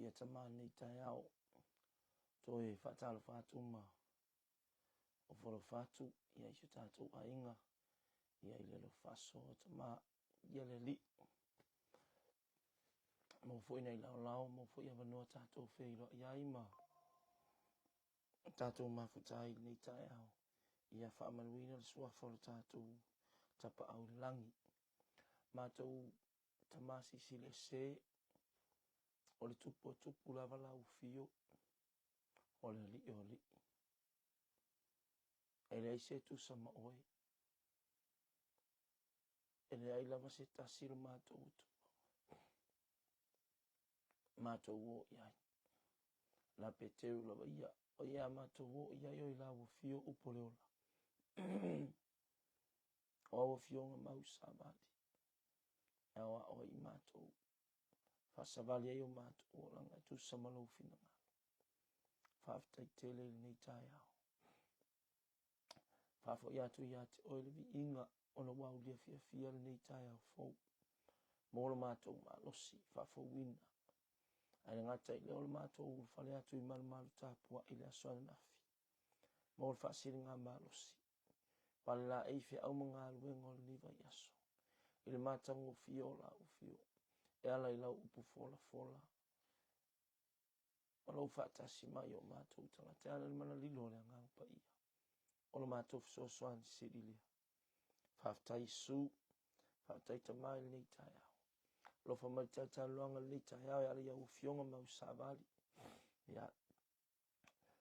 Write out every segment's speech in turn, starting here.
Viia Tama i lenei taeao, toe faatalofa atu ma ofo alofa atu ia i si o tatou aiga ia i le alofa faasoa Tama ia le Alii. Maua foi nai laolao, maua foi avanoa tatou feiloai ai ma tatou mafuta ai i lenei taeao. Ia faamanuina le suafa o le tatou Tapaau i le lagi. Matou Tama Silisili Ese, o le Tupu o Tupu lava lau afio, o le Alii o Alii. E leai se tusa ma oe. E leai lava se tasi lo matou Atua. Matou o i ai. La Peteru lava ia, o ia matou o i ai o i lau afio upu o le ola. O au afioga mau savali, e aoao ai i matou, faasavali ai o matou olaga e tusa ma lou finagalo. Faafetai tele i lenei taeao. Faafoi atu ia te oe le viiga ona ua aulia fiafia lenei taeao fou mo lo matou malosi faafouina. Ae le gata i lea o le matou ulufale atu i malumalu tapuai i le aso ananafi mo le faasiligamalosi palelaei feau ma galuega o lenei vaiaso i le matagofie o lau afio e ala i lau upu folafola ma lou faatasi mai o matou tagata e ala i le mana lilo o le Agaga Paia o lo matou fesoasoani sili lea. Faafetai Iesu, faafetai Tama i lenei taeao. Alofa mai le talatalanoaga i lenei taeao e ala i au afioga ma au savali. Ia,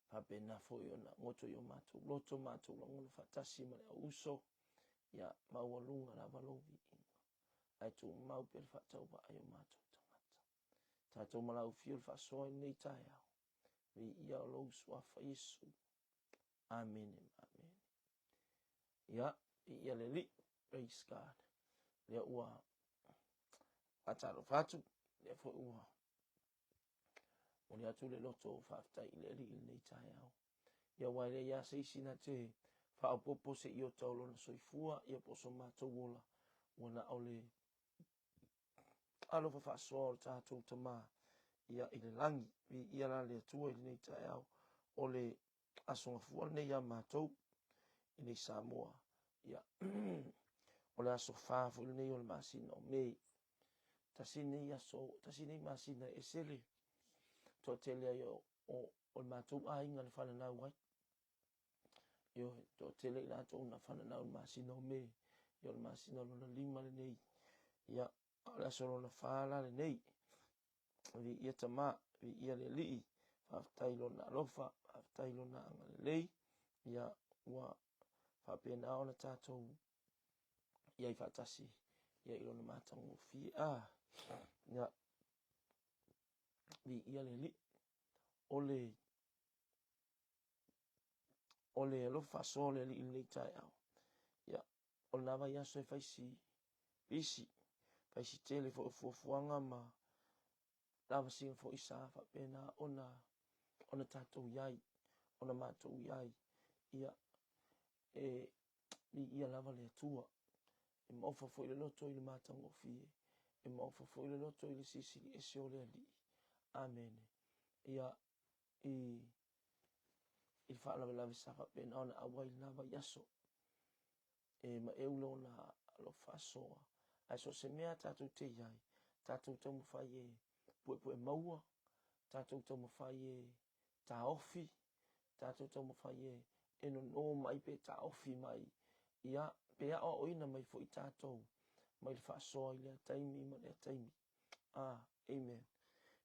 faapena foi ona goto i o matou loto, matou lagona faatasi ma le au uso, ia maualuga lava lou viiga. Ae tumau pea le faatauvaa i o matou tagata. Tatou malaufia o le faasoa i lenei taeao. Viia o lou suafa Iesu. Amene ma amene. Ia, viia le Alii. Praise God. Lea ua faatalofa atu, lea foi ua momoli atu le loto faafetai i le Alii i lenei taeao. Ia aua e leai lava se isi na te faaopoopo se iota o lona soifua, ia po o so matou ola, ua na o le alofa faasoa o le tatou Tama ia i le lagi. Viia la le Atua i lenei taeao o le Aso Gafua lenei ia matou i nei Samoa. Ia, o le aso fa foi lenei o le masina o Me. Tasi nei aso, tasi nei masina e ese le toatele ai o, o, o le matou aiga na fananau ai. Ioe, toatele i latou na fananau i le masina o Me. Ia o le masina lona lima lenei. Ia, a o le aso lona fa la lenei. Viia Tama, viia le Alii, faafetai lona alofa, faafetai lona agalelei. Ia, ua faapena ona tatou i ai faatasi ia i lona matagofie. Ah, ia, viia le Alii. O le o le alofa faasoa o le Alii i lenei taeao. Ia, o lena vaiaso e fai si pisi, fai si tele foi o fuafuaga ma lavasiga foi sa faapena ona ona tatou i ai, ona matou i ai. Ia, e viia lava le Atua. E maofa foi le loto i le matagofie, e maofa foi le loto i le silisili ese o le Alii. Amene. Ia, i i le faalavelave sa faapena ona auai i lena vaiaso. E maeu lona alofa faasoa. Ae so o se mea tatou te i ai, tatou taumafai e puepue maua, tatou taumafai e taofi, tatou taumafai e e nono mai pe taofi mai, ia, pe aoaoina mai foi tatou mai le faasoa i lea taimi ma lea taimi. Ah, amen.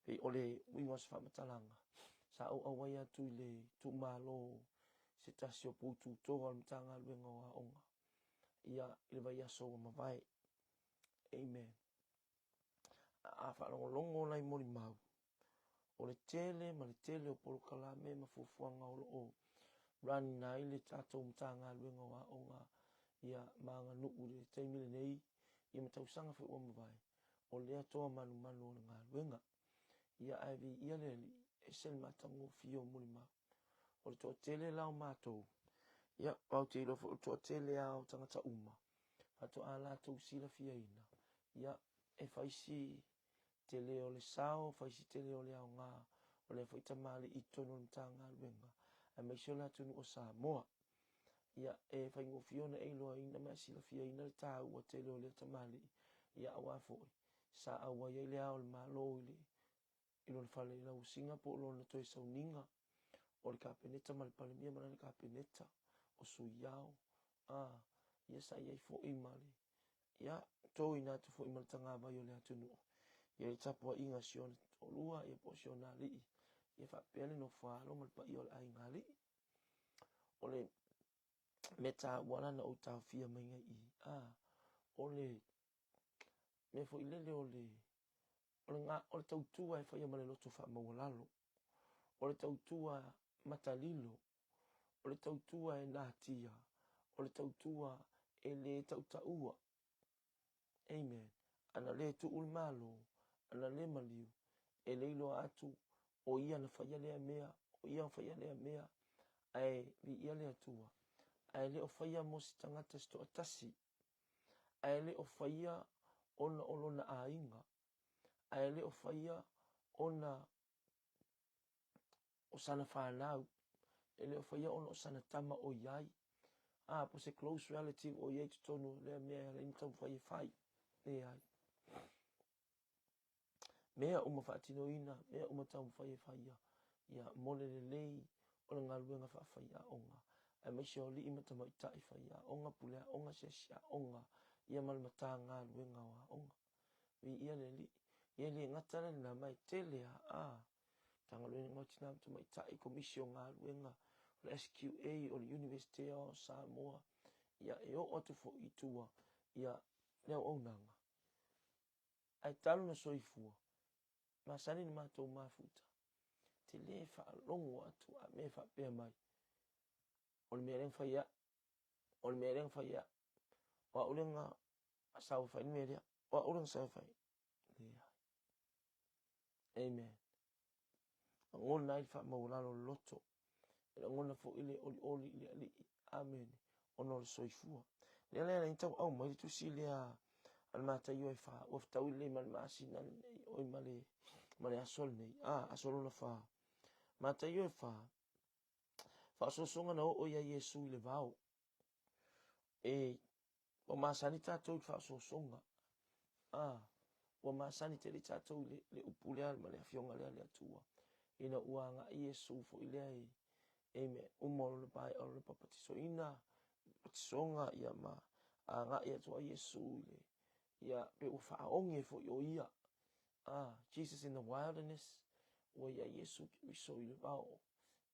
Pei o le uiga o se faamatalaga, sa ou auai atu i le itumalo se tasi o pou tutoa o le Matagaluega o Aoga, ia, i le vaiaso ua mavae. Amen. A faalogologo nai molimau, o le tele ma le tele o polokalame ma fuafuaga o lo o run ai le tatou Matagaluega o Aoga ia ma aganuu i le taimi lenei, ia ma tausaga foi ua mavae, o lea toa manumanu o le galuega. Ia ae viia le Alii, ese le matagofie o molimau. O le toatele la o matou, ia, ma ou te iloa foi o le toatele lava o tagata uma, faatoa latou silafiaina, ia, e fai si. Tele o le sao, faisi tele o le aoga o lea foi tamalii i totonu o le Matagaluega aemaise o le atunuu o Samoa. Ia, e faigofie ona e iloaina ma e silafiaina le taua tele o lea tamalii, ia aua foi sa auai ai le Ao o le Malo i le i lona fale lauusiga po o lona toe sauniga o le Kapeneta ma le Palemia ma lana Kapeneta, o Sui Ao, a, ia sa i ai foi ma le, ia, toina atu foi ma le tagavai o le atunuu, ia le tapuaiga a si ona toalua, ia po o si ona alii, ia faapea le nofo a alo ma le paia o le aiga alii. O le mea taua la na ou taofia mai ai i i, a, o le mea foi lele o le O le, o le tautua e faia ma le loto faamaualalo. O le tautua matalilo. O le tautua e natia. O le tautua e le tautaua. Amen. Ana le tuu le Malo, ana le maliu, e le iloa atu o ia na faia lea mea, o ia na faia lea mea, ae viia le Atua. Ae le o faia mo se tagata se toatasi, ae le o faia ona o lona aiga, ae le o faia ona o sana fanau, e le o faia ona o sana tama o i ai, a, po o se close relative o i ai i totonu o lea mea e ala ai ona taumafai e fai. Leai. Mea uma faatinoina, mea uma taumafai e faia, ia mo le lelei o le galuega faafaiaoga, aemaise o alii ma tamaitai faiaoga, puleaoga, asiasiaoga, ia ma le Matagaluega o Aoga. Viia le Alii. Ia e le gata la i lena, ma e tele lava, a, Matagaluega o Tina ma Tamaitai, Komisi o Galuega, o le SQA, o le Iunivesite o Samoa, ia e oo atu foi i tua, ia le auaunaga. Ae talu na soifua, masani na matou mafuta, te le faalogo atu a mea faapea mai, o le mea lea na fai e au, o le mea lea na fai e au, o au lea na sau e fai le mea lea, o au lea na sau e fai. Leai. Amen. Lagona ai le faamaualalo o le loto. E lagona foi le olioli i le Alii. Amene. Ona o le soifua. Lea la e ala ai tau aumai le tusi lea a le Mataio e fa, ua fetaui lelei ma le masina lenei, oi ma le, ma le aso lenei, a, aso lona fa. Mataio e fa, faaosoosoga na oo ia Iesu i le vao. E, ua masani tatou i le faaosoosoga. A, ua masani tele tatou i le, le upu lea ma le afioga lea a le Atua. Ina ua agai Iesu foi lea i, Amen. Uma o lona pae'a o lona papatisoina, patisoga, ia ma agai atu ai Iesu i le, ia, pe ua faaoge foi o ia. Ah, Jesus in the wilderness, ua ia Iesu Keriso i le vao,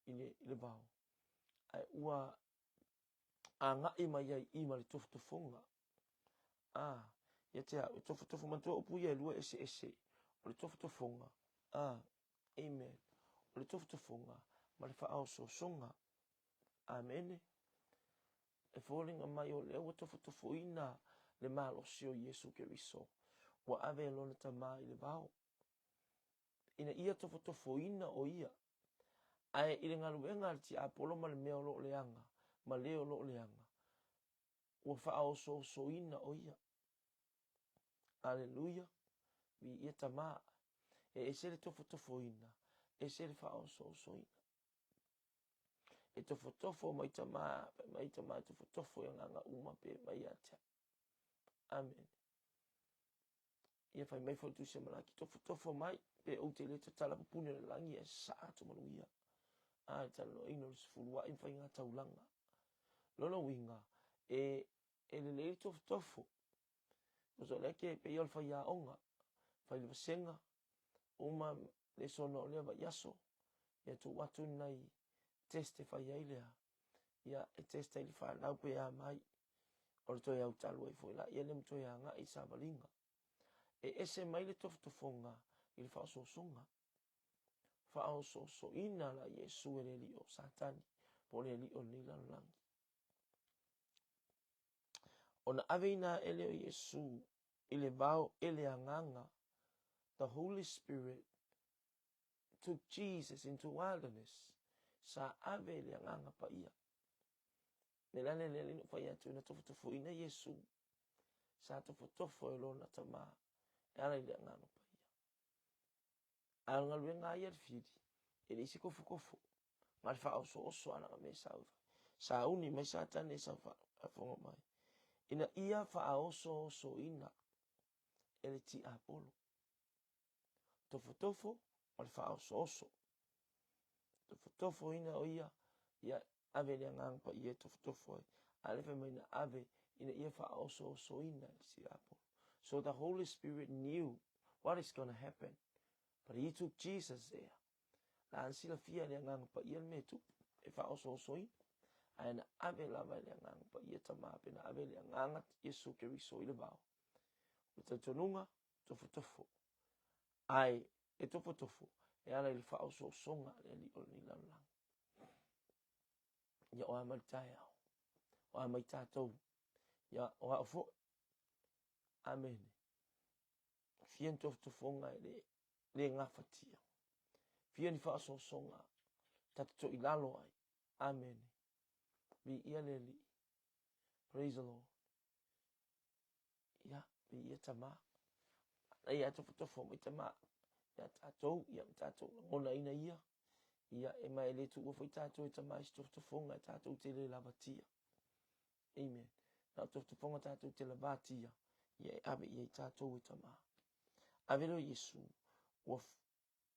i le, i le vao. Ae ua agai mai ai i ma le tofotofoga. Ah, ia te au, e tofotofo manatua upu ia e lua eseese. O le tofotofoga, ah, Amen. O le tofotofoga ma le faaosoosoga. Amene. E foliga mai o lea ua tofotofoina le malosi o Iesu Keriso, ua ave e lona Tama i le vao, ina ia tofotofoina o ia. Ae i le galuega a le tiapolo ma le mea o lo o leaga, ma le o lo o leaga, ua faaosoosoina o ia. Aleluia! Viia Tama. E ese le tofotofoina, ese le faaosoosoina. E tofotofo mai Tama, fai mai Tama e tofotofo i agaga uma pe mai ia te au. Amene. Ia fai mai foi le Tusi a Malaki, tofotofo mai, pe ou te le tatala pupuni o le lagi ae sasaa atu manuia. A, le talanoaina o le sefuluai ma faiga taulaga. Lona uiga, e, e lelei le tofotofo. Because o lea ke pei o le faiaoga, fai le vasega, uma lesona o lea vaiaso, ia tuu atu ni nai test e fai ai lea, ia e test ai le fanau pe a mai, o le toe autalu ai foi laia lea ma toe agai i savaliga. E ese mai le tofotofoga i le faaosoosoga. Faaosoosoina la Iesu e le alii o Satani, po o le alii o lenei lalolagi. Ona aveina ae lea o Iesu i le vao e le Agaga, the Holy Spirit took Jesus into wilderness, sa ave e le Agaga Paia. Me lale lea le fai atu na tofotofoina Iesu, sa tofotofo e lona Tama e ala i le Agaga Paia. A o le galuega a ia le fili, e leai se kofokofo, na o le faaosooso lava lana mea e sau e fai. Sauni mai Satani e sau faafofoga mai, ina ia faaosoosoina e le tiapolo. Tofotofo ma le faaosooso. Tofotofoina o ia, ia ave le Agaga Paia e tofotofo ai. A lea fai mai na ave ina ia faaosoosoina e le tiapolo. So the Holy Spirit knew what is gonna happen. But he took Jesus there. La na silafia e le Agaga Paia le mea e tupu, e faaosoosoina. Ae na ave lava e le Agaga Paia Tama pe na ave e le Agaga Iesu Keriso i le vao. O le talitonuga, tofotofo. Ae e tofotofo e ala i le faaosoosoga a le Alii o lenei lalolagi. Ia o a mai le taeao, o a mai tatou, ia o au foi. Amene. Fia ni tofotofoga e le, le gafatia. Fia ni faaosoosoga ta te toilalo ai. Amene. Viia le Alii. Praise the Lord. Ia, viia Tama. Ia tofotofo mai Tama ia tatou, ia ma tatou lagonaina ia. Ia, e ma e le tuua foi tatou e Tama i se tofotofoga e tatou te le lavatia. Amen. Na o tofotofoga tatou te lavatia, ia e ave i ai tatou e Tama. Ave lea o Iesu, ua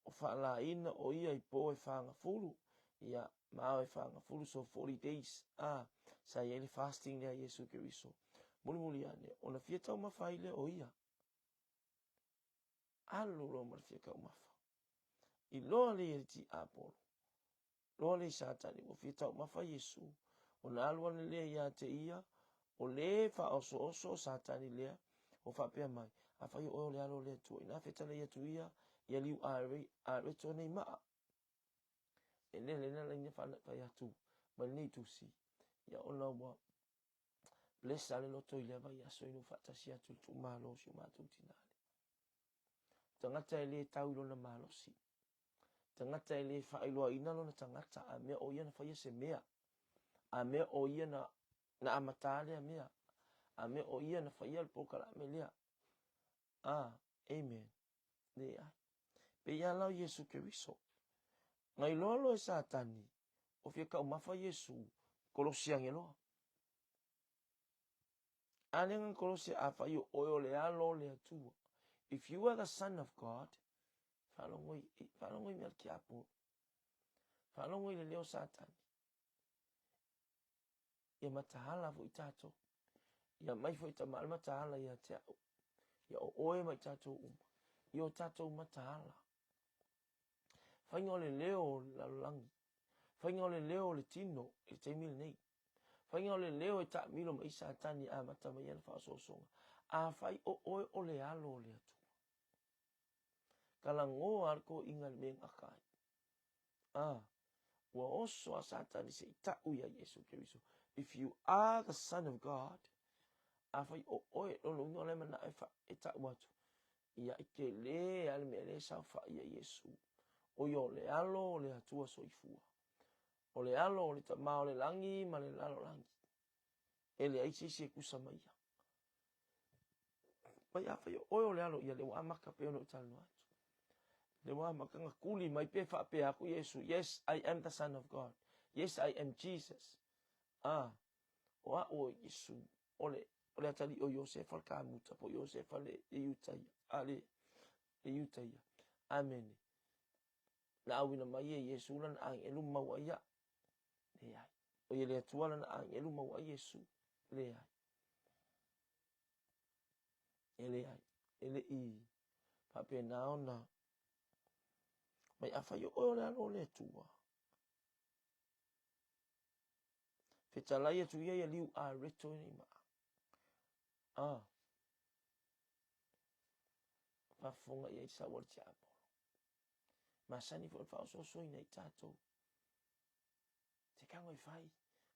ua faalaina o ia i po e fagafulu, ia, ma ao e fagafulu, so 40 days, a, sa i ai le fasting lea a Iesu Keriso. Mulimuli ane, ona fia taumafa ai lea o ia. Alu loa ma le fia taumafa. Iloa lea e le tiapolo, loa lea i Satani, ua fia taumafa Iesu. Ona alu ane lea ia te ia, o le faaosooso o Satani lea, ua faapea mai, Afai o oe o le Alo o le Atua, inā fetalai atu ia, ia liu areto nei maa. E lele na laina fai atu mai lenei tusi, ia ona ua bless le loto i lea vaiaso ina ua faatasi atu i le tuumalo o si o matou tina lea. Tagata e le tau i lona malosi. Tagata e le faailoaina lona tagata, a mea o ia na faia se mea. A mea o ia na, na amatā lea mea. A mea o ia na faia le polokalame lea. Ah, amen. Leai. Pei a la o Iesu Keriso. Na iloa loa e Satani, o fia taumafa Iesu, kolosi ane loa. A lea na kolosi afai o oe o le Alo o le Atua. If you are the son of God, faalogo i, faalogo i mea le tiapolo. Faalogo i le leo Satani. Ia mataala foi tatou. Ia mai foi tama le mataala ia te au. Ia o oe ma i tatou uma. Ia o tatou mataala. Faiga o le leo o le lalolagi. Faiga o le leo o le tino i le taimi lenei. Faiga o le leo e taamilo mai Satani e amata mai ana faaosoosoga. Afai o oe o le Alo o le Atua. Talanoa le toeaina i le mea e gata ai. Ah, ua oso a Satani se i ta'u iā Iesu Keriso. If you are the son of God, afai o oe, lona uiga o la e mana'o e, fa, e ta'u atu, ia i telē a le mea lea e saofa'i ai Iesu. O ia o le Alo o le Atua soifua. O le Alo o le Tama o le lagi ma le lalolagi. E leai se isi e tusa ma ia. Mai afai o oe o le Alo, ia lea ua amata pei ona ou talanoa atu. Lea ua amata ona tuli mai pe faapea atu Iesu, yes, I am the Son of God. Yes, I am Jesus. Ah, o a'u o Iesu, o le, o le atalii o Iosefa le kamuta, po o Iosefa le, le Iuta ia. A le, le Iuta ia. Amene. Na auina mai e Iesu lana agelu mau ai a'u. Leai. O ia le Atua lana agelu mau ai Iesu. Leai. E leai. E le i faapena ona mai afai o oe o le Alo o le Atua. Fetalai atu ia ia liu areto i nei maa. Ah. Faafofoga i ai sau a le tiapolo. Masani foi le faaosoosoina i tatou. Te tago e fai.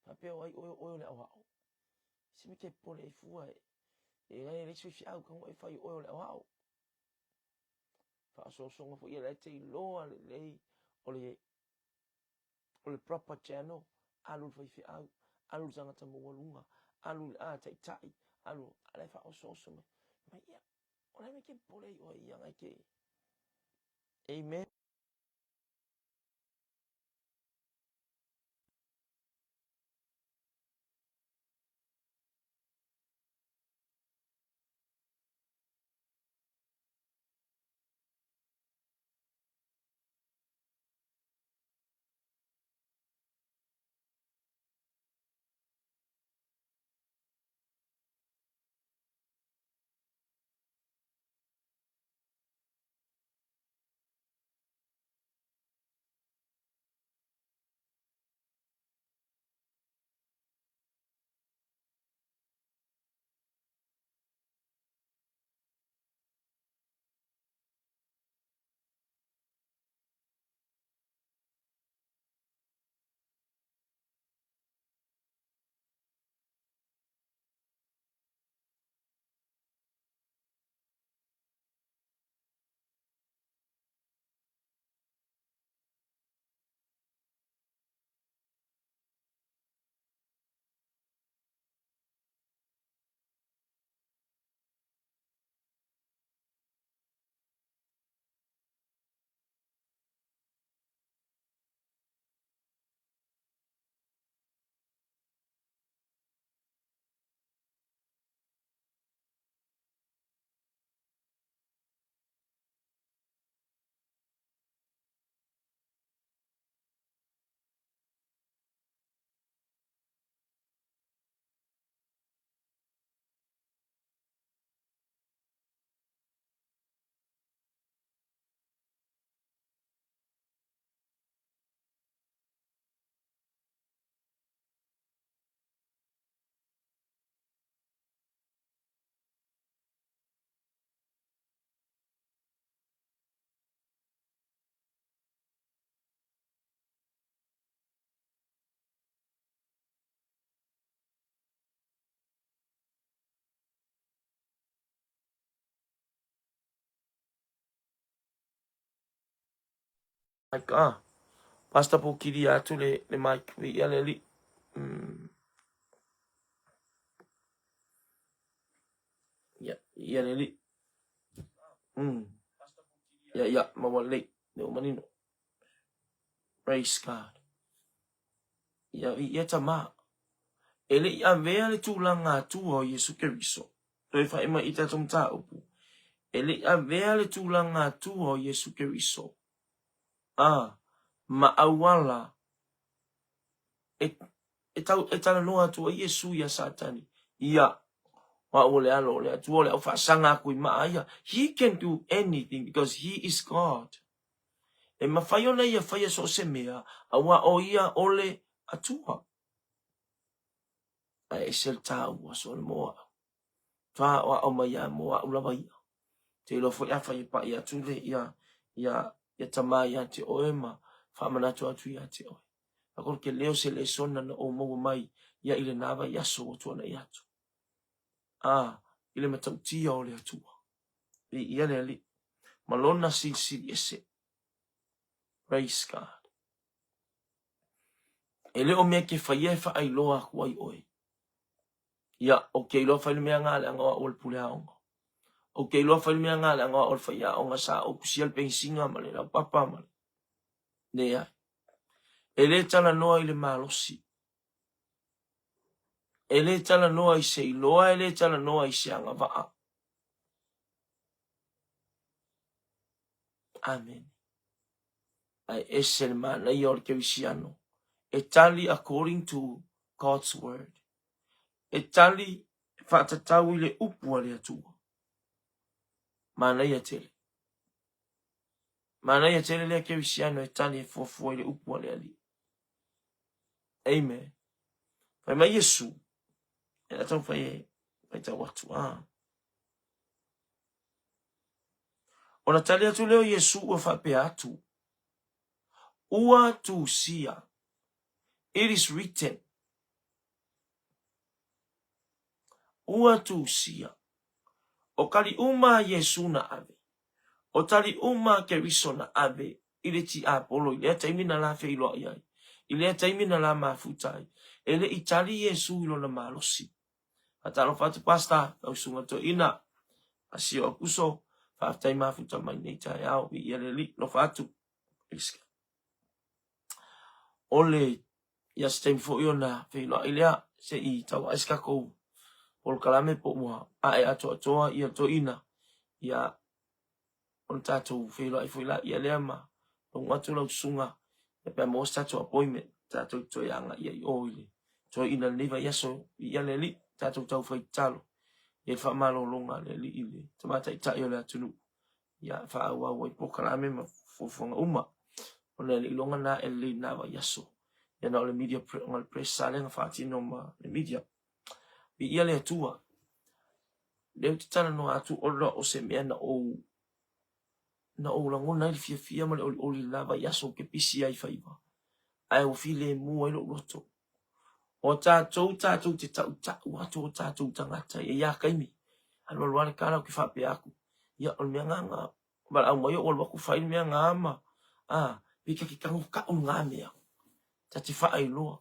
Faapea o ai oe o oe o le aoao. Se mea te popole ai fua e e leai leai se faifeau tago e fai o oe o le aoao. Faaosoosoga foi ia la e te iloa lelei o le o le proper channel, alu i le faifeau, alu i le tagata maualuga, alu i le a taitai, alu a la e faaosooso mai. Mai ia, o le a le mea e te popole ai oe ia ngai te Amen. Mic ah. Pastor Pukiri atu le le mic vi ia le li. Ia ia le li. Ia ia maua lelei le ua manino. Praise God. Ia ia tama. E le i avea le tulaga Atua o Iesu Keriso. Toe whai mai i tatou mataupu. E le i avea le tulaga Atua o Iesu Keriso. A, ma auala e, e, tau, e talanoa atu ai Iesu iā Satani. Ia, o au o le alo o le Atua, o le au faasaga aku i maa ia. He can do anything because he is God. E mafai ona ia faia so o se mea, auā o ia o le Atua. Ae ese le tāua so le mo au. Faaoao mai ia mo au lava ia. Te iloa foi afai e pai atu le ia, ia, ia tama ia te oe ma faamanatu atu ia te oe. Ako ke leo se lesona na ou maua mai ia i lenā vaiaso ua tuanai atu. A, i le matautia o le Atua. I ia le Alii. Ma lona silisili ese. Praise God. E le o mea ke whaia e whaailoa aku ai oe. Ia, o ke iloa fai le mea ngā leaga o au o le pule aoga. O ke iloa fai le mea ngā leaga o au o le faiaoga sa ou kusia le penisiga ma le laupapa ma le... Leai. E le talanoa i le malosi. E le talanoa i se iloa, e le talanoa i se agavaa. Amen. Ae ese le manaia o le kerisiano e tali according to God's word. E tali faatatau i le upu a le Atua. Manaia tele. Manaia tele lea kerisiano e tali e fuafua i le upu a le Alii. Amen. Fai mai Iesu, e la tau fai e faitau atu. Ah. Ona tali atu lea o Iesu ua faapea atu, Ua tusia, it is written, ua tusia, o kali uma a Iesu na ave, o tali uma a Keriso na ave i le tiapolo i lea taimi na la feiloai ai, i lea taimi na la mafuta ai, e le i tali Iesu i lona malosi. Faatalofa atu Pastor, lau susuga toeaina, Asio Aukuso. Faafetai mafuta mai nei taeao, viia le Alii, alofa atu. Praise God. O le ia se taimi foi ona feiloai lea se i tauae se tatou polokalame po ua ae atoatoa ia toeaina ia ona tatou feiloai foi laia lea ma logo atu lau susuga ia pe a maua se tatou appointment tatou toe agai ai i o i le toeaina i lenei vaiaso. Viia le Alii, tatou taufai tatalo ia le faamalologa a le Alii i le Tama Taitai o le atunuu ia faaauau ai polokalame ma fuafuaga uma ona e le iloga na e lelei na vaiaso ia na o le media na le press sa lea na faatino ma le media. Viia le Atua. Lea ou te talanoa atu ona o se mea na ou na ou lagona ai le fiafia ma le olioli i lena vaiaso ou te pisi ai i faiva ae ua filemu ai lou loto. O tatou tatou te tautau atu o tatou tagata e ia taimi alualu lava le tala ou te faapea atu ia o le mea na na valaau mai ou alu atu fai le mea na ma a pei ta te tago tau na mea ta te faailoa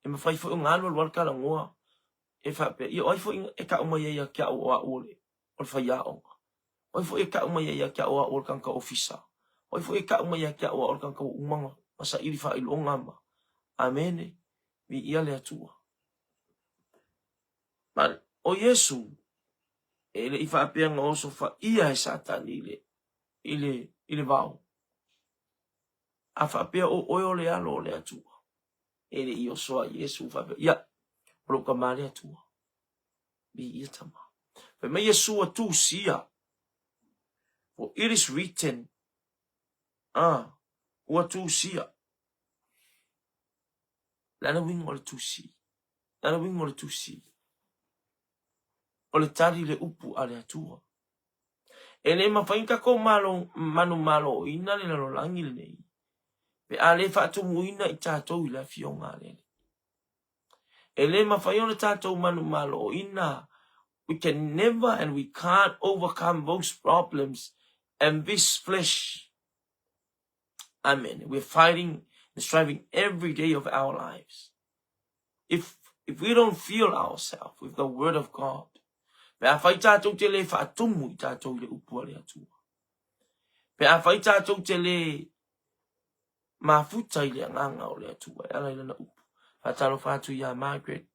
e mafai foi ona alualu lava le talanoa e faapea ia o ai foi e tau mai ai ia te au o au o le o le faiaoga o ai foi e tau mai ai ia te au o au o le tagata ofisa o ai foi e tau mai ia te au o au o le tagata ua uma ona saili faailoga ma Amene. Viia le Atua. Ma o Iesu e le i faapea na osofaia e Satani i le, i le, i le vao. A faapea o oe o le alo o le Atua, e le i oso a Iesu faapea, ia, o lou tama le Atua. Viia tama. Fai mai Iesu ua tusia. For it is written. Ah, ua tusia. Le a le uiga o le tusi? Le a le uiga o le tusi? O le tali le upu a le Atua. E le mafai ona tatou malo, manumaloina le lalolagi lenei pe a le faatumuina i tatou i le Afioga a le Alii. E le mafai ona tatou manumaloina. We can never and we can't overcome those problems and this flesh. Amen. We're fighting and striving every day of our lives. If, if we don't feel ourselves with the word of God, pe a whai tātou te le whaatumu i tātou i le upu a le Atua. Pe a whai tātou te le mafuta i le anganga o le Atua, e ala i lana upu. Whātalo whātu i a Margaret,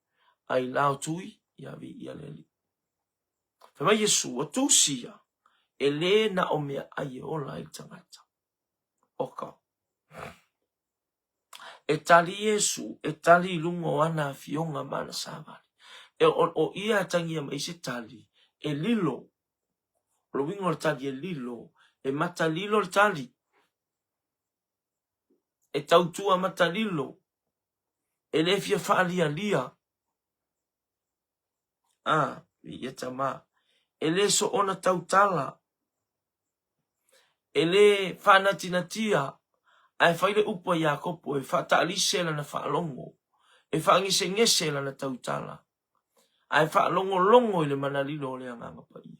ai lao tui, i a vi i a leli. Fai mai Iesu, ua tusia, e lē na o mea ai e ola ai le tagata. Oka. E tali Iesu, e tali i luga o ana afioga ma ana savali. E o, o ia e tangia mai se tali, e lilo. O le uiga o le tali e lilo, e matalilo le tali. E tautua matalilo. E le fia faalialia. A, ia tama, e le soona tautala, e le faanatinatia, ae fai le upu a Iakopo e faataalise lana faalogo, e faagesegese lana tautala, ae faalogologo i le manalilo o le Agaga Paia.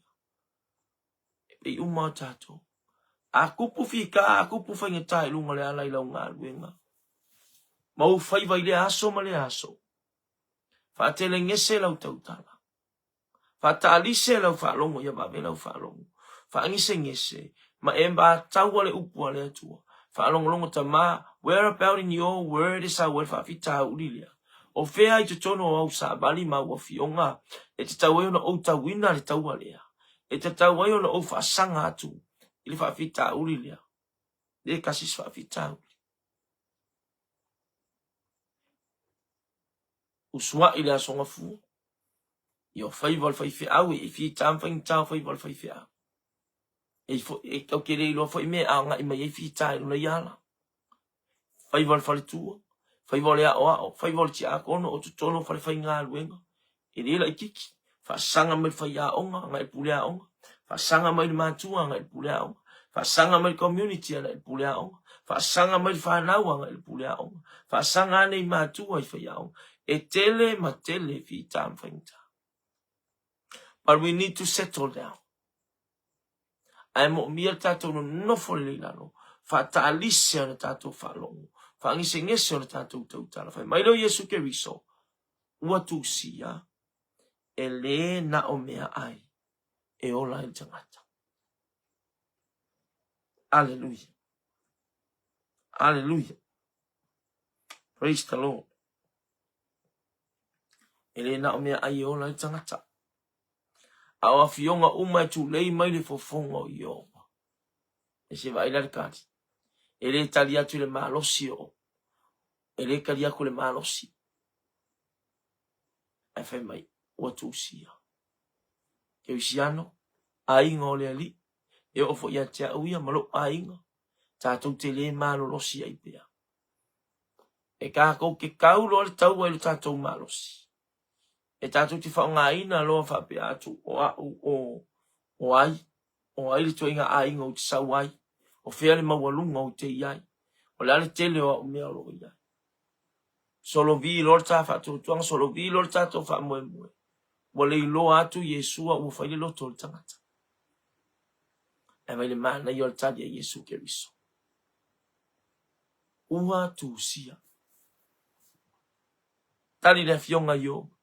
E pei uma o tatou. A kupu fika, a kupu faigata i luga o le ala i lau galuega, ma ou faiva i lea aso ma lea aso, Faatelegese lau tautala. Faataalise lau faalogo ia vave lau faalogo. Faagesegese ma e mataua le upu a le Atua. Faalogologo tama, where about in your word e sau ai le faafitauli lea? O fea i totonu o au savali ma au afioga e tatau ai ona ou tauina le taua lea? E tatau ai ona ou faasaga atu i le faafitauli lea? Le tasi se faafitauli. Usuaʻi le Aso Gafua, ia o faiva o le faifeau, e fita ma faigata o faiva o le faifeau. E, e tau te le iloa foi mea e agai mai ai fita i lona ia ala. Faiva o le faletua, faiva o le aoao, faiva o le tiakono, o totonu o fale faigaluega, E le laititi, faasaga mai le faiaoga agai i le pule aoga, faasaga mai le matua agai i le pule aoga, faasaga mai le community agai i le pule aoga, faasaga mai le fanau agai i le pule aoga, faasaga ane i matua i faiaoga. E tele ma tele fita ma faigata. But we need to settle down. Ae moomia le tatou nonofo lelei i lalo, faataalise ona tatou faalogo, faagesegese ona tatou tautala. Fai mai lea o Iesu Keriso, ua tusia, e lē na o meaai e ola ai le tagata. Aleluia. Aleluia. Praise the Lord. E le na o mea ai e ola ai tagata. A o afioga uma e tulei mai le fofoga o Ieova. E se vaai la le kali. E le tali atu i le malosi o. E le kali aku le malosi. Ae fai mai, ua tusia. Kerisiano, aiga o le Alii, e oo foi ia te au ia ma lou aiga, tatou te le malolosi ai pea. E tatou te kau loa le taua i lo tatou malosi. E tatou te faaaogaina loa faapea atu o au o, o ai, o ai le ituaiga aiga ou te sau ai, o fea le maualuga ou te i ai, o le a le tele o au mea o lo o i ai. Solovi loa le ta faatuatuaga, solovi loa le tatou faamoemoe, ua le iloa atu Iesua ua fai le loto o le tagata. Ae vaai le manaia o le tali a Iesu Keriso. Ua tusia. Tali le Afioga Ioba.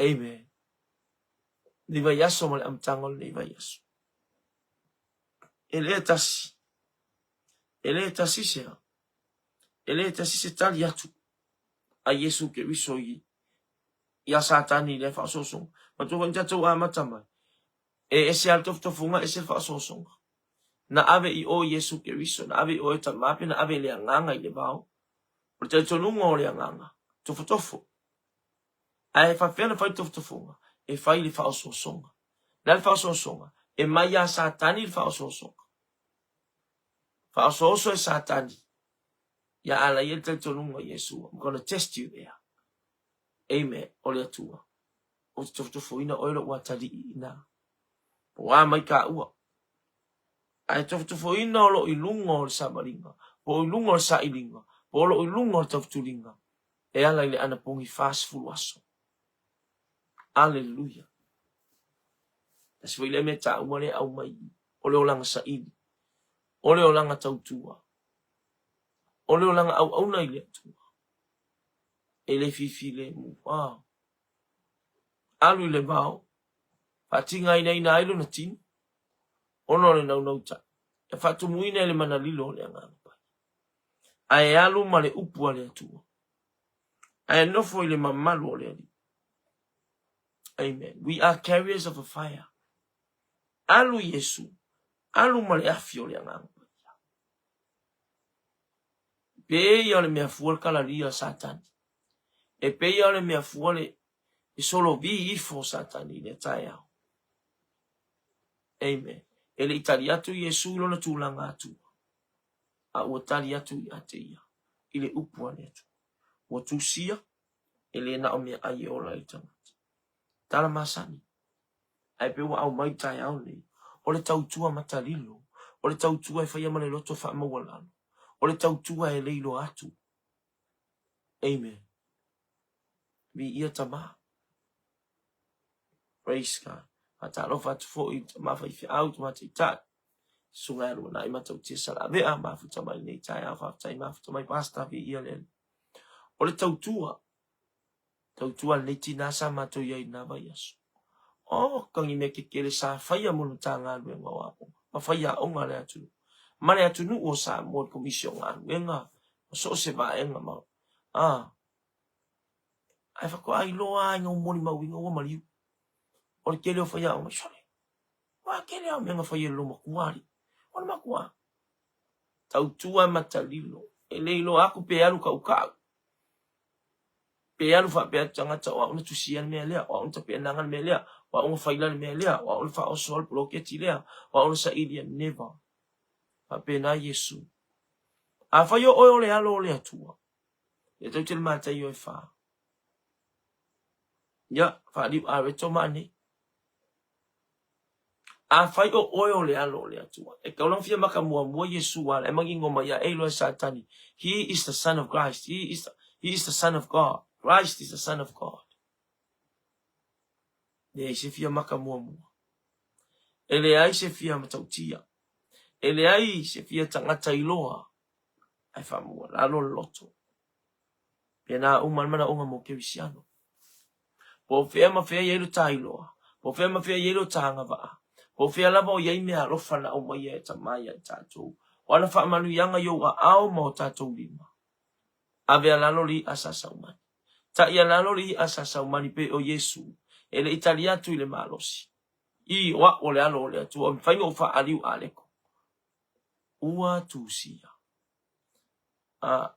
Amen. Lenei vaiaso ma le amataga o lenei vaiaso. E le tasi. E le tasi se E le tasi se tali atu a Iesu Keriso i iā Satani i lea faaosoosoga. Matua foi na tatou amata mai, e ese lava le tofutofuga, ese le faaosoosoga. Na ave i o Iesu Keriso, na ave i o e Tama pe na ave i le Agaga i le vao. O le talitonuga o le Agaga, tofotofo. Ae faapefea ona fai le tofutofuga? E fai i le faaosoosoga. O le a le faaosoosoga? E mai iā Satani le faaosoosoga. Faaosooso e Satani ia alaia le talitonuga o Iesu. I'm gonna test you there. Amen. O le Atua. Ou te tofotofoina oe lou atalii ina. Po o a mai kāua. Ae tofotofoina o loo i luga o le savaliga, po o i luga o le sailiga, po o loo i luga o le tautuliga, e ala i le anapogi 40 aso. Aleluia. Tasi foi lea mea taua lea e aumai i i, o le olaga saili, o le olaga tautua, o le olaga auauna i le Atua. E le fifilemu. Ah. Alu i le vao, faatigainaina ai lona tino, ona o le naunautai, e faatumuina i le mana lilo o le Agaga Paia. Ae alu ma le upu a le Atua. Ae nofo i le mamalu o le Alii. Amen. We are carriers of a fire. Alu Iesu, alu ma le afi o le Agaga Paia. Pei ia o le mea fua le kalalia a Satani. E pei ia o le mea fua le solovi ifo o Satani i lea taeao. Amen. E le i tali atu Iesu i lona tulaga Atua, a ua tali atu ia te ia i le upu a le Atua. Ua tusia, e le na o mea ai e ola ai le tagata. Tala masani. Ae pei ua aumai i le taeao lenei, o le tautua matalilo, o le tautua e faia ma le loto faamaualalo, o le tautua e le iloa atu. Amen. Viia Tama. Praise God. Faatalofa atu foi i Tama faifeau, Tama taitai, Susuga ia Luanai Matautia Salavea, mafuta mai lenei taeao, faafetai mafuta mai Pastor, viia le Alii. O le tautua, tautua a lenei tinā sa matou i ai i lena vaiaso. Oh, ka ni mea kekele sa faia mo le Matagaluega o Aoga, ma faiaoga a le atunuu, ma le atunuu o Samoa i le Komisi o Galuega, ma so o se vaega ma, ah, ae faatoa iloa lava ina ua molimauina ua maliu. O le tele o faiaoga, sole, ua tele lava o mea na fai e le loomatua alii. O le matua, tautua matalilo, e le iloa aku pe alu kaukau. Pe alu faapea atu tagata o au na tusia le mea lea, o au na tapenaga le mea lea, o au na faila le mea lea, o au na faaosoa le poloketi lea, o au na sailia, never. Faapena Iesu. Afai o oe o le alo o le Atua, ia tou te le mataio e fa. Ia, faaliu areto ma anei. Afai o oe o le alo o le Atua, e tau ona fia maka muamua Iesu ala e manino mai ae iloa e Satani, He is the son of Christ, he is the, he is the son of God, Christ is the son of God. Leai se fia maka muamua. E leai se fia matautia. E leai se fia tagata iloa. Ae faamua lalo le loto. Pēnā uma le manaoga mo Kerisiano. Po o fea ma fea i ai lo tā iloa, po o fea ma fea i ai lo tā agavaa, Po o fea lava o i ai mea alofa na aumaia e Tama ia i tatou, o ana faamanuiaga i ou aao ma o tatou lima. Ave a lalo le i'a sa saumani. Ta'i a lalo le i'a sa saumani pei o Iesu, e le i tali atu i le malosi. I, o a'u o le Alo o le Atua, o mafai ona ou fa'aliu aleko. Ua tusia. A,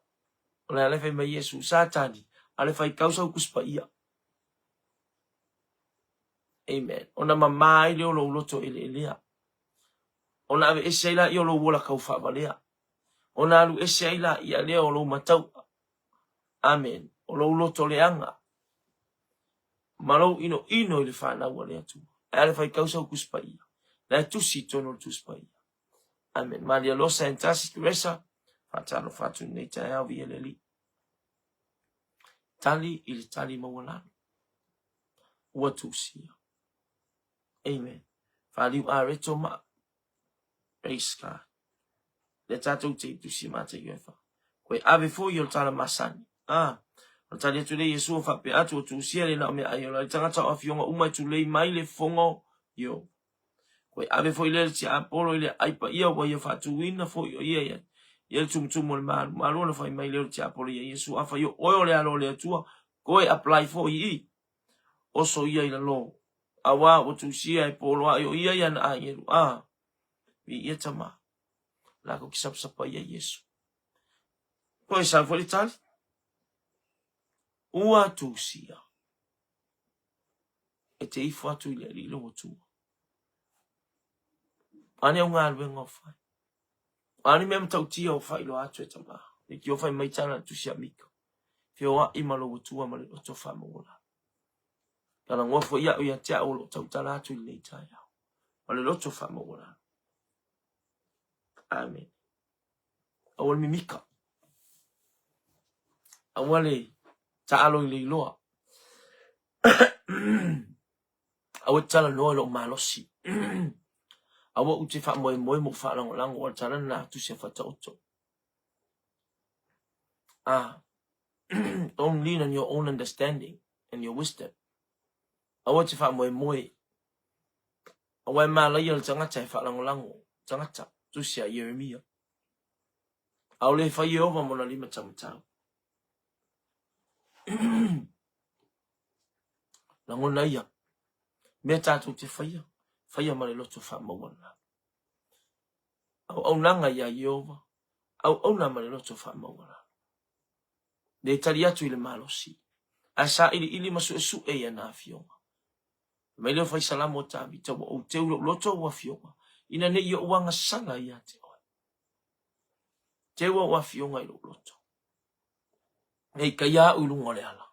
o le ala e fai mai Iesu, Satani, a le fai kau sau Tusi Paia. Amen. Ona mamā ai lea o lou loto eleelea. Ona aveese ai laia o lou ola kaufaavalea. Ona alu ese ai laia lea o lou matau'a. Amen. O lou loto leaga ma lou inoino i le fanau a le Atua. Ae a le faitau sau Tusi Paia, la e tusi i totonu o le Tusi Paia. Amen. Malia Losa and Tasi Teresa, faatalofa atu i lenei taeao viia le Alii. Tali i le tali maualalo. Ua tusia. Amen. Faliu areto ma. Praise God. Lea tatou te tusi Mataio e fa. Koe ave foi o le tala masani. Ah, o le tali atu lea Iesu o faapea atu o tusia le na o mea ai o la tagata o afioga uma e tulei mai le fofoga o Koe ave foi lea le tiapolo i le ai paia ua ia faatuina foi o ia ia ia le tumutumu o le malu. Malu ona fai mai lea o le tiapolo ia Iesu, afai o oe o le alo o le Atua, koe apply foi i oso ia i lalo. Auā ua tusia e poloaʻi o ia i ana agelu, a viia tama lakou ki sapasapa ia Iesu. Koe sau foi le tali, ua tusia. E te ifo atu i le Alii lou Atua. A ni au galuega o fai. A ni mea matautia o faailoa atu e tama. E ki o fai mai tala le tusi a Mika. Feoaʻi ma lou Atua ma le loto faamaualalo. Talanoa foi au ia te au o loo tautala atu i lenei taeao. Ma le loto faamaualalo. Amen. Aua le mimika. Aua le taalo i le iloa. Aua te talanoa i lou malosi. Aua ou te faamoemoe ma ou faalagolago o le tala lena a Tusi a Faataoto. Ah, don't lean on your own understanding and your wisdom. Aua te faamoemoe. Aua e malaia le tagata e faalagolago tagata, Tusi a Ieremia. Aole e fai Ieova mona lima taumatau. Lagona ia, mea tātou te whaia, whaia ma le loto whaamaualalo. Auaunaga iā Ieova, auauna ma le loto faamaualalo. Le tali atu i le malosi, ae sailiili ma suesue i ana afioga. Fai mai lea o Faisalamo o Tavita, Ua ou teu lou loto ou afioga, ina ne i ou agasala ia te oe. Teu au afioga i lou loto. Nei kaia au i luga o le ala.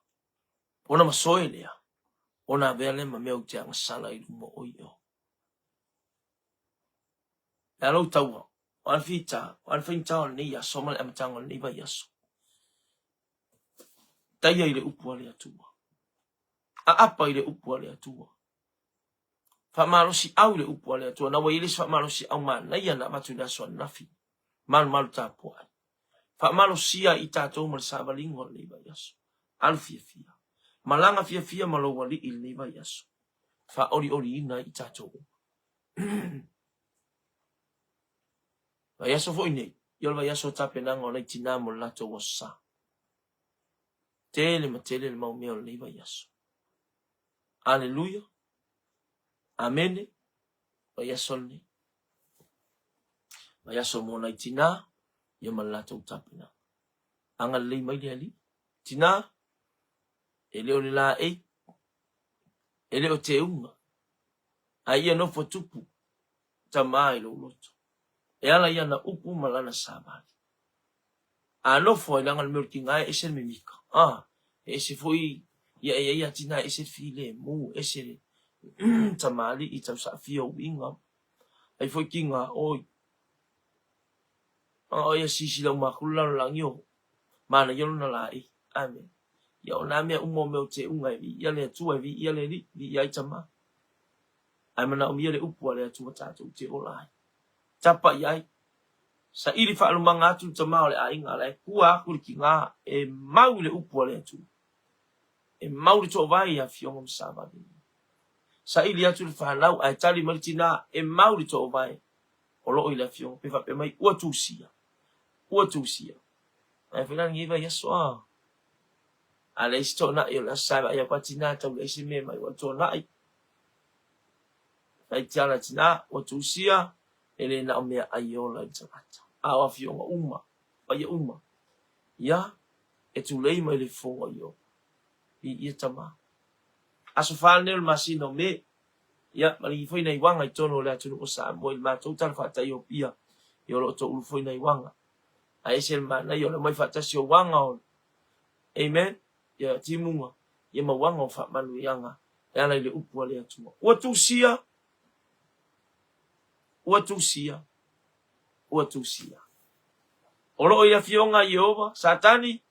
Ona masoe lea, ona avea lea ma mea ou te agasala i luma o Ieova. Le a lou taua, o a le fita, o a le faigata o lenei aso ma le amataga o lenei vaiaso. Taia i le upu a le Atua. Aapa i le upu a le Atua. Faamalosiau i le upu a le Atua. Na ua i ai le isi faamalosiau manaia na avatu i le aso ananafi. Malumalu tapuai. Faamalosia i tatou ma le savaliga o lenei vaiaso. Alu fiafia. Malaga fiafia ma lou Alii i lenei vaiaso. Faaolioliina ai i tatou uma. Vaiaso foi nei, ia o le vaiaso o tapenaga o nai tinā mo le latou aso sa. Tele ma tele le mau mea o lenei vaiaso. Aleluia. Amene. Vaiaso lenei. Vaiaso mo nai tinā, ia ma le latou tapenaga. Agalelei mai le Alii. Tinā, e le o le laei, e le o teuga, ae ia nofo tupu tama i lou loto. E ala i ana upu ma lana savali. A nofo ai leaga o le mea o le tiga e ese le mimika. A, e ese foi ia e ai a tina e ese le filemu, ese le tamalii tausaafia uiga. Ai foi tiga oi. A o ia sisila uma aku le lalolagi o manaia lona laei. Amen. Ia o nā mea uma o mea o teuga e viia le Atua, e viia le Alii, viia ai tama. Ae manaomia le upu a le Atua tatou te ola ai. Tapa i ai. Saili faalumaga atu le tama o le aiga, la e kua aku le tiga e mau i le upu a le Atua. E mau le toovae i afioga ma savali. Saili atu le fanau ae tali mai le tina e mau le toovae o lo o i le afioga pe faapea mai ua tusia, ua tusia. Ae fai la lenei vaiaso a. A leai se toonai o le aso sa e vaai atu a tina tau leai se mea mai ua toonai. Fai tiala tina ua tusia e le na o mea ai e ola i le tagata. A o afioga uma, paia uma, ia e tulei mai le fofoga o Ioba. Viia tama. Aso fa lenei o le masina o Me, ia, ma ligi foi nai uaga i totonu o le atunuu o Samoa i le matou tala faataio o Apia, ia o lo o toulu foi nai uaga. Ae ese le manaia o le aumai faatasi o uaga o le Amen, ia timuga, ia ma uaga o faamanuiaga e ala i le upu a le Atua. Ua tusia, ua tusia, ua tusia. O lo o i afioga a Ieova, Satani,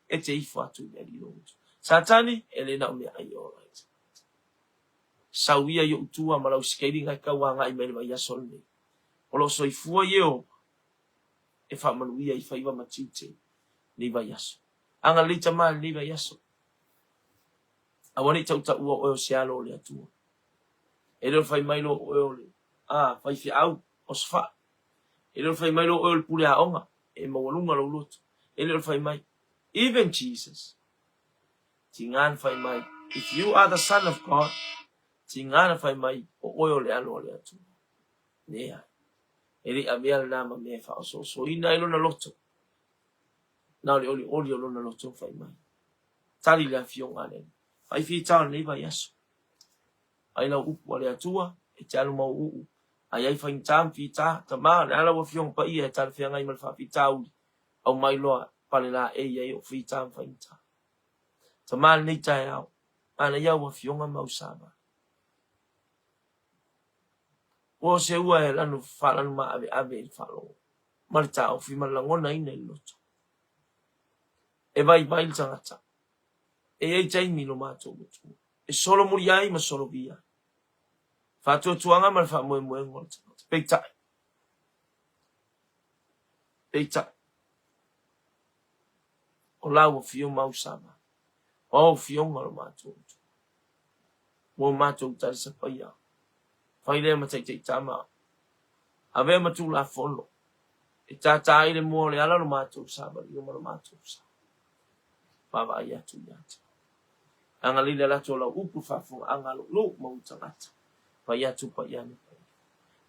e te ifo atu i le alii lou utu. Satani, e le na o mea ai e ola ai tagata. Sau ia i ou tua ma lau sikailiga e tau agai mai le vaiaso lenei. O lo o soifua Ieova e faamanuia i faiva ma tiute nei vaiaso. Agalelei tama i lenei vaiaso. Aua ne i tautaua oe o se alo o le Atua. E le o le fai mai loa oe o le a faifeau o sofa'i. E le o le fai mai loa oe o le pule aoga e maualuga lou loto. E le o le fai mai. Even Jesus, tiga na fai mai, If you are the son of God, tiga na fai mai, o oe o le alo o le Atua. Leai. E le i avea lena ma mea e faaosoosoina ai lona loto. Na o le olioli o lona loto na fai mai. Tali le afioga a le Alii. Fai fitao i lenei vaiaso. Ai lau upu a le Atua, e te alu mauu'u, ai ai faigata ma fita, tama, le a lau Afioga Paia e talafeagai ma le faafitauli, aumai loa pale laei ai o'u fita ma faigata. Tama lenei taeao, manaia au Afioga ma au savali. Ua o se ua e lanu faalanu maaveave i le faalogo ma le taofi ma le lagonaina i le loto. E vaivai le tagata. E i ai taimi i lo matou matua e solomuli ai ma solovia ai. Faatuatuaga ma le faamoemoega o le tagata. Peitai, peitai, o lau afio ma au savali, o au afioga lo matou matua. Ua matou talisapaia, fai lea ma taitaitama, avea ma tulafono, e tātā ai le mua o le ala lo matou savaliga ma lo matou sa. Vaavaai atu ia te oe. Agalelei le latou lau upu i faafofogaaga a lou nuu ma ou tagata. Pai atu pai ane pai ifo.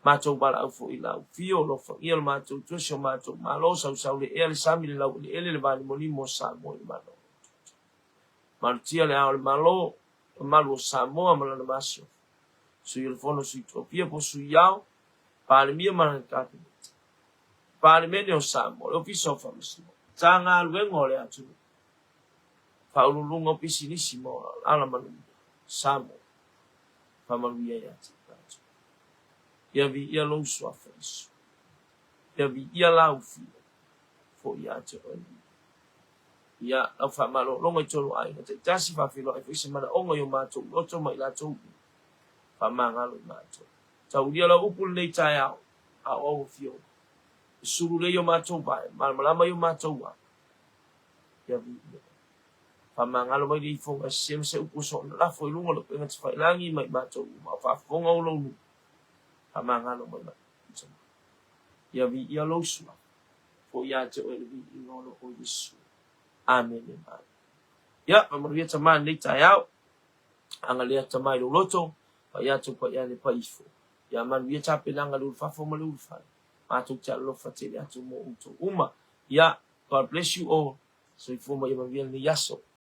Matou valaau foi i lau fio, alofagia lo matou tua si o matou malo, sausau le ea le sami le laueleele le valimolimo o Samoa i le malo o lou toto. Malutia le ao o le malo, mamalu o Samoa ma lana masiofo. Sui o le Fono Sui Tofia po Sui Ao, Palemia ma lana Kapeneta. Palemene o Samoa, le Ofisa o Faamasinoga, Matagaluega o le atunuu. Faauluuluga o Pisinisi ma Alamanuia, Samoa, faamanuia ia te i tatou. Ia viia lou Suafa Iesu. Ia viia lau Fio, foi ia te oe le Ia lau faamalologa i tonu aiga taitasi, faafeiloai foi se manaoga i o matou loto ma i latou uma. Faamagalo i matou. Taulia lau upu lenei taeao, a o au afioga. E sulu lelei o matou vae, malamalama i o matou ala. Ia viia. Faamagalo mai le ifoga e sese ma se upu o soona lafo i luga o le upega tafailagi ma i matou uma a o faafofoga o lou nuu. Faamagalo mai matou. Ia viia lou suafa. Foi ia te oe le viiga o lo o Iesu. Amene ma amene. Ia, faamanuia tama i lenei taeao. Agalea tama i lou loto, pai atu pai ane pai ifo. Ia manuia tapenaga i le ulufafo ma le ulufale. Matou te alolofa tele atu mo outou uma. Ia, God bless you all. Soifua ma ia manuia lenei aso.